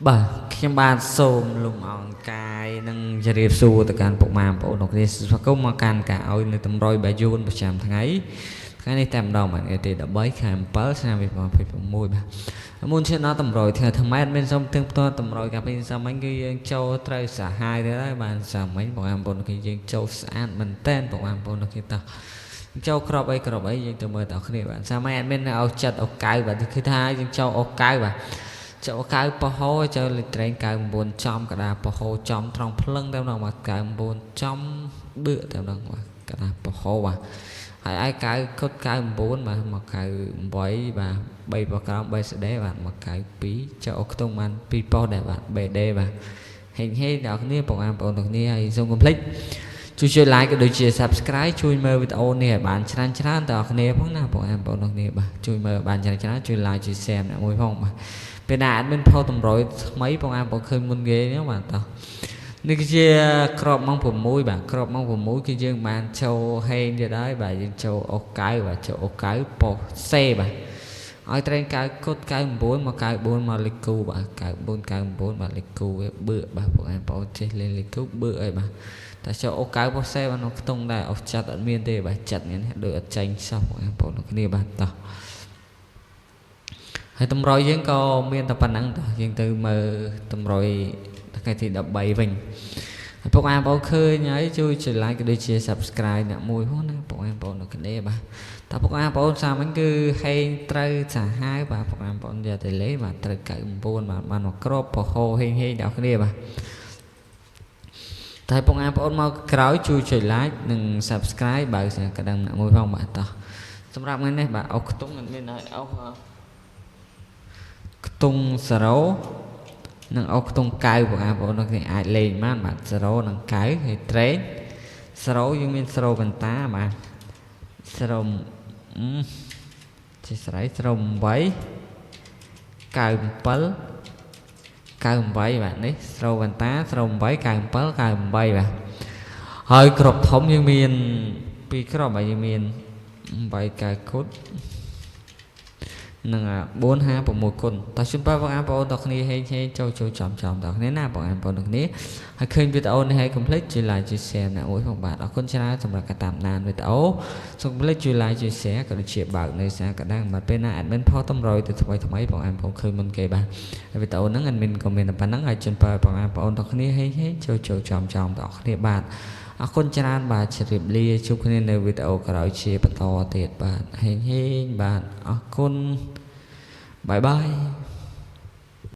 បាទខ្ញុំបាទសូមលំអង្កាយនិងជម្រាបសួរទៅកាន់ពុកម៉ែបងប្អូនទាំងគ្នាស្វាគមន៍មកកាន់ការឲ្យនៅតម្រុយបាយយួនប្រចាំថ្ងៃថ្ងៃនេះតែម្ដងបាទថ្ងៃទី13ខែ7ឆ្នាំ2026បាទមុនឈានដល់តម្រុយថ្ងៃថ្មីអត់មានសុំទឹងផ្ទាល់តម្រុយកាលពីសាមញ្ញគឺយើងចូលត្រូវសាហាវទៀតហើយបាទសាមញ្ញបងប្អូនគឺយើងចូលស្អាតមែនតែនបងប្អូនគឺតោះចូលក្របអីក្របអីយើងទៅមើលតគ្នាបាទសាមញ្ញអត់មានឲ្យចិត្តអូកៅបាទគឺថាយើងចូលអូកៅបាទចូលកៅប៉ហោចូលលេខត្រែង99ចំកដាប៉ហោចំត្រង់ភ្លឹងតែម្ដងបាទ99ចំបឿតែម្ដងបាទកដាប៉ហោបាទហើយឯកៅគុត99បាទមក98បាទ3ប៉ក្រោម3ស្ដេបាទមក92ចូលខ្ទង់បាន2ប៉ុស្តិ៍ដែរបាទ BD បាទហេងហេងដល់គ្នាបងប្អូនទាំងគ្នាហើយសូមកុំភ្លេចជួយជួយ like ក៏ដូចជា Subscribe ជួយមើលវីដេអូនេះឲ្យបានច្រើនច្រើនដល់គ្នាផងណាបងប្អូនទាំងគ្នាបាទជួយមើលបានច្រើនច្រើនជួយ like ជួយ share អ្នកមួយផងបាទពេលណា admin ផុសតម្រុយថ្មីបងប្អូនឃើញមុនគេហ្នឹងបាទតោះនេះគឺជាក្របម៉ោង6បាទក្របម៉ោង6គឺយើងបានចូលហេងទៀតហើយបាទយើងចូលអូកៅបាទចូលអូកៅប៉ុសសេបាទឲ្យត្រែង9គុត99មក94មកលេខគូបាទ94 99បាទលេខគូវាបឿបាទបងប្អូនចេះលេងលេខគូបឿអីបាទតែចូលអូកៅប៉ុសសេបាទក្នុងខ្ទង់ដែរអូចាត់អត់មានទេបាទចាត់នេះដូចអត់ចាញ់សោះបងប្អូនគ្នាបាទតោះហើយតម្រុយយើងក៏មានតែប៉ុណ្ណឹងតោះយើងទៅមើលតម្រុយថ្ងៃទី13វិញហើយពុកអាបងប្អូនឃើញហើយជួយចុច like ក៏ដូចជា Subscribe អ្នកមួយផងណាពុកអាបងប្អូននៅគ្នាបាទតើពុកអាបងប្អូនសាមិញគឺហេងត្រូវសាហាវបាទពុកអាបងប្អូនយកទៅលេបាទត្រូវ99បាទបានមកក្របពហោហេងហេងដល់គ្នាបាទតែពុកអាបងប្អូនមកក្រោយជួយចុច like និង Subscribe បើសិនកណ្ដឹងអ្នកមួយផងបាទតោះសម្រាប់ថ្ងៃនេះបាទអុកខ្ទង់មានឲ្យអុកខ្ទង់0និងអុកខ្ទង់9បងប្អូនគ្នាអាចលេងបានបាទ0និង9ហើយត្រេង0យើងមាន0បន្តាបាទ0ជាស្រ័យ0 8 97 98បាទនេះ0បន្តា0 8 97 98បាទហើយក្របធំយើងមានពីរក្របបាទយើងមាន8កៅគុតនឹង4 5 6គុណតោះជូនពរបងប្អូនទាំងគ្នាហេងហេងចូលចូលចំចំទាំងគ្នាណាបងប្អូនទាំងគ្នាហើយឃើញវីដេអូនេះហើយកុំភ្លេចជួយ like ជួយ share អ្នកមួយផងបាទអរគុណច្រើនសម្រាប់ការតាមដានវីដេអូសូមកុំភ្លេចជួយ like ជួយ share ក៏ដូចជាបើកនៅសារកណ្ដឹងបាទពេលណា admin ផុសតម្រុយទៅថ្មីថ្មីបងប្អូនឃើញមុនគេបាទហើយវីដេអូហ្នឹង admin ក៏មានតែប៉ុណ្ណឹងហើយជូនពរបងប្អូនទាំងគ្នាហេងហេងចូលចូលចំចំទាំងគ្នាបាទអរគុណច្រើនបាទជម្រាបលាជួបគ្នានៅវីដេអូក្រោយជាបន្តទៀតបាទហេងហេងបាទអរគុណ bye bye.